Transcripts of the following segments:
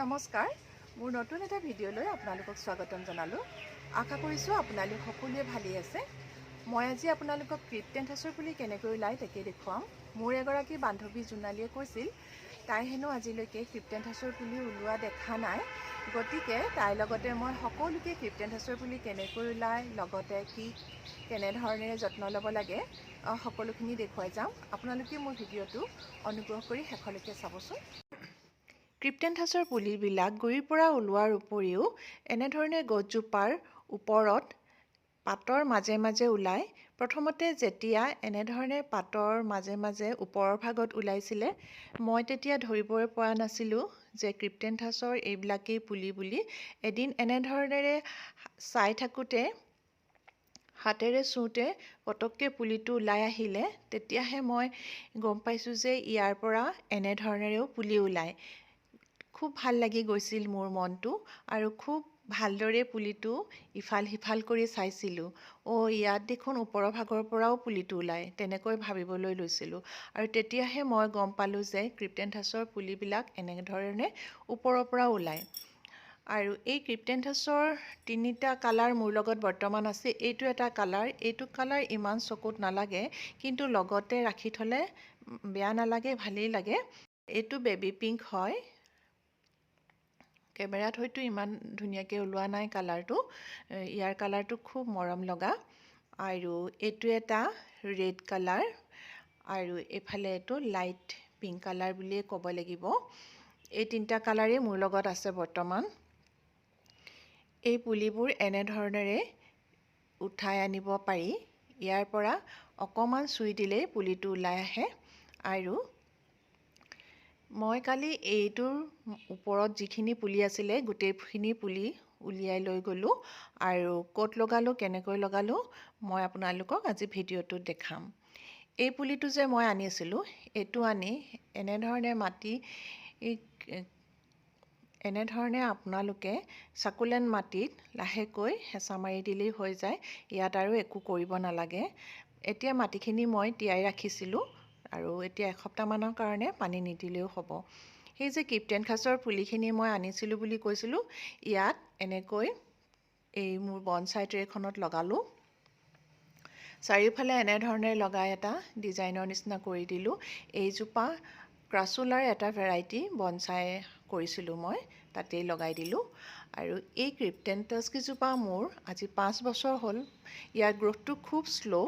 নমস্কাৰ, মোৰ নতুন এটা ভিডিঅ'লৈ আপোনালোকক স্বাগতম জনালোঁ। আশা কৰিছোঁ আপোনালোক সকলোৱে ভালেই আছে। মই আজি আপোনালোকক ক্ৰিপ্টেন্থাছৰ পুলি কেনেকৈ ওলায় তাকে দেখুৱাম। মোৰ এগৰাকী বান্ধৱী জোনালীয়ে কৈছিল তাই হেনো আজিলৈকে ক্ৰিপ্টেন্থাছৰ পুলি ওলোৱা দেখা নাই। গতিকে তাইৰ লগতে মই সকলোকে ক্ৰিপ্টেন্থাছৰ পুলি কেনেকৈ ওলায়, লগতে কি কেনেধৰণেৰে যত্ন ল'ব লাগে সকলোখিনি দেখুৱাই যাম। আপোনালোকে মোৰ ভিডিঅ'টো অনুগ্ৰহ কৰি শেষলৈকে চাবচোন। ক্ৰিপ্টেন্থাছৰ পুলিবিলাক গুৰিৰ পৰা ওলোৱাৰ উপৰিও এনেধৰণে গছজোপাৰ ওপৰত পাতৰ মাজে মাজে ওলায়। প্ৰথমতে যেতিয়া এনেধৰণে পাতৰ মাজে মাজে ওপৰৰ ভাগত ওলাইছিলে, মই তেতিয়া ধৰিবই পৰা নাছিলোঁ যে ক্ৰিপ্টেন্থাছৰ এইবিলাকেই পুলি বুলি। এদিন এনেধৰণেৰে চাই থাকোঁতে হাতেৰে চুওঁতে পটককৈ পুলিটো ওলাই আহিলে, তেতিয়াহে মই গম পাইছোঁ যে ইয়াৰ পৰা এনেধৰণেৰেও পুলি ওলায়। খুব ভাল লাগি গৈছিল মোৰ মনটো আৰু খুব ভালদৰে পুলিটো ইফাল সিফাল কৰি চাইছিলোঁ। অ', ইয়াত দেখোন ওপৰৰ ভাগৰ পৰাও পুলিটো ওলায়, তেনেকৈ ভাবিবলৈ লৈছিলোঁ। আৰু তেতিয়াহে মই গম পালোঁ যে ক্ৰিপ্টেন্থাছৰ পুলিবিলাক এনেধৰণে ওপৰৰ পৰা ওলায়। আৰু এই ক্ৰিপ্টেন্থাছৰ তিনিটা কালাৰ মোৰ লগত বৰ্তমান আছে। এইটো এটা কালাৰ, এইটো কালাৰ ইমান চকুত নালাগে, কিন্তু লগতে ৰাখি থ'লে বেয়া নালাগে, ভালেই লাগে। এইটো বেবী পিংক হয়। কেমেৰাত হয়তো ইমান ধুনীয়াকৈ ওলোৱা নাই কালাৰটো, ইয়াৰ কালাৰটো খুব মৰম লগা। আৰু এইটো এটা ৰেড কালাৰ আৰু এইফালে এইটো লাইট পিংক কালাৰ বুলিয়ে ক'ব লাগিব। এই তিনিটা কালাৰেই মোৰ লগত আছে বৰ্তমান। এই পুলিবোৰ এনেধৰণেৰে উঠাই আনিব পাৰি। ইয়াৰ পৰা অকণমান চুই দিলেই পুলিটো ওলাই আহে। আৰু মই কালি এইটোৰ ওপৰত যিখিনি পুলি আছিলে গোটেইখিনি পুলি উলিয়াই লৈ গ'লোঁ আৰু ক'ত লগালোঁ, কেনেকৈ লগালোঁ মই আপোনালোকক আজি ভিডিঅ'টোত দেখাম। এই পুলিটো যে মই আনিছিলোঁ, এইটো আনি এনেধৰণে মাটি, এনেধৰণে আপোনালোকে চাকুলেণ্ট মাটিত লাহেকৈ হেঁচা মাৰি দিলেই হৈ যায়। ইয়াত আৰু একো কৰিব নালাগে। এতিয়া মাটিখিনি মই তিয়াই ৰাখিছিলোঁ আৰু এতিয়া এসপ্তাহমানৰ কাৰণে পানী নিদিলেও হ'ব। সেই যে ক্ৰিপ্টেন্থাছৰ পুলিখিনি মই আনিছিলোঁ বুলি কৈছিলোঁ, ইয়াত এনেকৈ এই মোৰ বনচাই ট্ৰেখনত লগালোঁ। চাৰিওফালে এনেধৰণে লগাই এটা ডিজাইনৰ নিচিনা কৰি দিলোঁ। এইজোপা ক্ৰাছুলাৰ এটা ভেৰাইটি বনচাই কৰিছিলোঁ মই, তাতেই লগাই দিলোঁ। আৰু এই ক্ৰিপ্টেন্থাছকেইজোপা মোৰ আজি 5 বছৰ হ'ল। ইয়াৰ গ্ৰ'থটো খুব শ্ল'।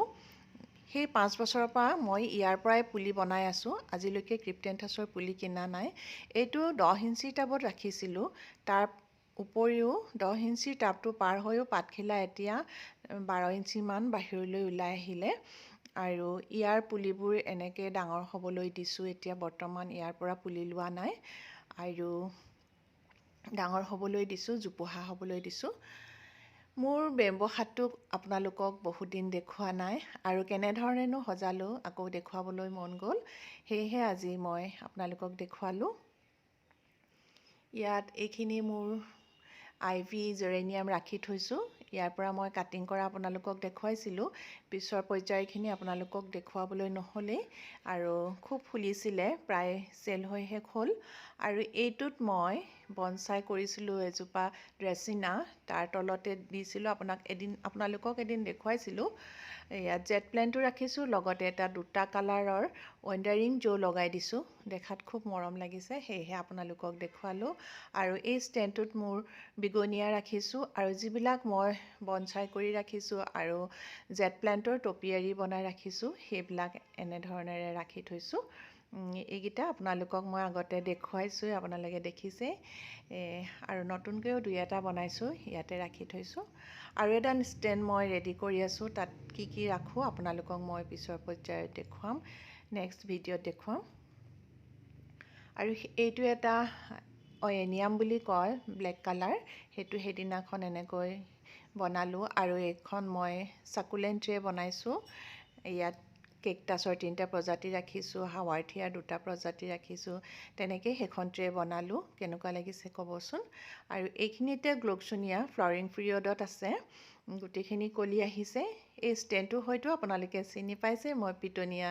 সেই 5 বছৰৰ পৰা মই ইয়াৰ পৰাই পুলি বনাই আছোঁ। আজিলৈকে ক্ৰিপ্টেন্থাছৰ পুলি কিনা নাই। এইটো 10 ইঞ্চিৰ টাবত ৰাখিছিলোঁ। তাৰ উপৰিও 10 ইঞ্চিৰ টাবটো পাৰ হৈও পাতখিলা এতিয়া 12 ইঞ্চিমান বাহিৰলৈ ওলাই আহিলে। আৰু ইয়াৰ পুলিবোৰ এনেকৈ ডাঙৰ হ'বলৈ দিছোঁ। এতিয়া বৰ্তমান ইয়াৰ পৰা পুলি লোৱা নাই আৰু ডাঙৰ হ'বলৈ দিছোঁ, জোপোহা হ'বলৈ দিছোঁ। মোৰ বেম্বো হাতটোক আপোনালোকক বহুত দিন দেখুওৱা নাই আৰু কেনেধৰণেনো সজালোঁ আকৌ দেখুৱাবলৈ মন গ'ল, সেয়েহে আজি মই আপোনালোকক দেখুৱালোঁ। ইয়াত এইখিনি মোৰ আই ভি জেৰেনিয়াম ৰাখি থৈছোঁ। ইয়াৰ পৰা মই কাটিং কৰা আপোনালোকক দেখুৱাইছিলোঁ। পিছৰ পৰ্যায়খিনি আপোনালোকক দেখুৱাবলৈ নহ'লেই। আৰু খুব ফুলিছিলে, প্ৰায় চেল হৈ শেষ হ'ল। আৰু এইটোত মই বনচাই কৰিছিলোঁ এজোপা ড্ৰেচিনা, তাৰ তলতে দিছিলোঁ। আপোনালোকক এদিন দেখুৱাইছিলোঁ। ইয়াত জেট প্লেণ্টো ৰাখিছোঁ, লগতে এটা দুটা কালাৰৰ ৱেণ্ডাৰিং জো লগাই দিছোঁ। দেখাত খুব মৰম লাগিছে, সেয়েহে আপোনালোকক দেখুৱালোঁ। আৰু এই ষ্টেণ্ডটোত মোৰ বিগনিয়া ৰাখিছোঁ আৰু যিবিলাক মই বনচাই কৰি ৰাখিছোঁ আৰু জেট প্লেণ্টৰ টপিয়াৰী বনাই ৰাখিছোঁ, সেইবিলাক এনেধৰণেৰে ৰাখি থৈছোঁ। এইকেইটা আপোনালোকক মই আগতে দেখুৱাইছোঁ, আপোনালোকে দেখিছে। আৰু নতুনকৈও দুই এটা বনাইছোঁ, ইয়াতে ৰাখি থৈছোঁ। আৰু এটা ষ্টেণ্ড মই ৰেডি কৰি আছোঁ, তাত কি কি ৰাখোঁ আপোনালোকক মই পিছৰ পৰ্যায়ত দেখুৱাম, নেক্সট ভিডিঅ'ত দেখুৱাম। আৰু এইটো এটা অয়েনিয়াম বুলি কয়, ব্লেক কালাৰ, সেইটো সেইদিনাখন এনেকৈ বনালোঁ। আৰু এইখন মই চাকুলেণ্ট ট্ৰে বনাইছোঁ। ইয়াত কেকটাছৰ 3টা প্ৰজাতি ৰাখিছোঁ, হাৱাৰ্থিয়াৰ 2টা প্ৰজাতি ৰাখিছোঁ, তেনেকৈ সেইখন ট্ৰে বনালোঁ। কেনেকুৱা লাগিছে ক'বচোন। আৰু এইখিনিতে গ্ল'কচোনিয়া ফ্লাৱাৰিং পিৰিয়ডত আছে, গোটেইখিনি কলি আহিছে। এই ষ্টেণ্ডটো হয়তো আপোনালোকে চিনি পাইছে, মই পিটনীয়া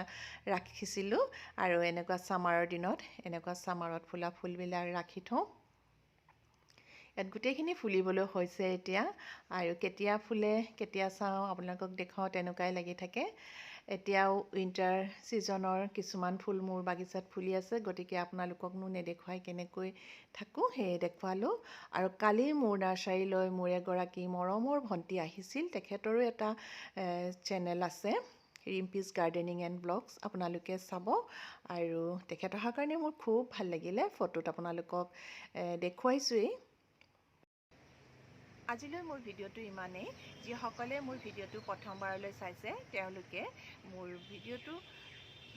ৰাখিছিলোঁ। আৰু এনেকুৱা ছামাৰৰ দিনত এনেকুৱা ছামাৰত ফুলা ফুলবিলাক ৰাখি থওঁ। ইয়াত গোটেইখিনি ফুলিবলৈ হৈছে এতিয়া, আৰু কেতিয়া ফুলে কেতিয়া চাওঁ আপোনালোকক দেখুৱাওঁ তেনেকুৱাই লাগি থাকে। এতিয়াও উইণ্টাৰ ছিজনৰ কিছুমান ফুল মোৰ বাগিচাত ফুলি আছে, গতিকে আপোনালোককনো নেদেখুৱাই কেনেকৈ থাকোঁ, সেয়ে দেখুৱালোঁ। আৰু কালি মোৰ নাৰ্চাৰীলৈ মোৰ এগৰাকী মৰমৰ ভণ্টি আহিছিল, তেখেতৰো এটা চেনেল আছে, ৰিম্পিজ গাৰ্ডেনিং এণ্ড ব্লগছ, আপোনালোকে চাব। আৰু তেখেত অহাৰ কাৰণে মোৰ খুব ভাল লাগিলে, ফটোত আপোনালোকক দেখুৱাইছোঁৱেই। আজিলৈ মোৰ ভিডিঅ'টো ইমানেই। যিসকলে মোৰ ভিডিঅ'টো প্ৰথমবাৰলৈ চাইছে তেওঁলোকে মোৰ ভিডিঅ'টো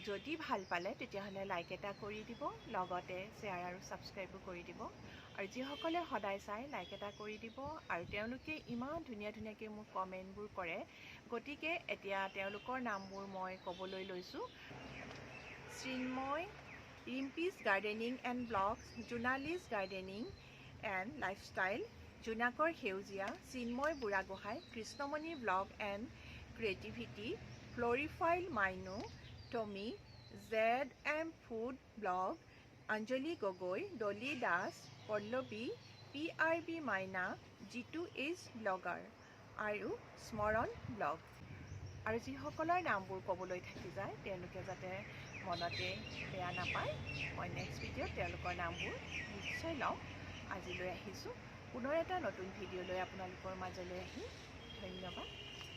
যদি ভাল পালে তেতিয়াহ'লে লাইক এটা কৰি দিব, লগতে শ্বেয়াৰ আৰু ছাবস্ক্ৰাইবো কৰি দিব। আৰু যিসকলে সদায় চাই লাইক এটা কৰি দিব। আৰু তেওঁলোকে ইমান ধুনীয়া ধুনীয়াকৈ মোক কমেণ্টবোৰ কৰে, গতিকে এতিয়া তেওঁলোকৰ নামবোৰ মই ক'বলৈ লৈছোঁ। Chinmoy, Rimpi's gardening and blogs, Jonali's gardening and lifestyle, জোনাকৰ সেউজীয়া, Chinmoy Burhagohain, Krishnamoni blog and creativity, Floriphile Mainu, Tommy, Z M food blog, Anjali Gogoi, Dolly Das, Pallavi, P R B Maina, Jitu H blogger আৰু স্মৰণ blog. আৰু যিসকলৰ নামবোৰ ক'বলৈ থাকি যায় তেওঁলোকে যাতে মনতে বেয়া নাপায়, মই নেক্সট ভিডিঅ'ত তেওঁলোকৰ নামবোৰ নিশ্চয় ল'ম। আজিলৈ আহিছোঁ, পুনৰ এটা নতুন ভিডিঅ' লৈ আপোনালোকৰ মাজলৈ আহিম। ধন্যবাদ।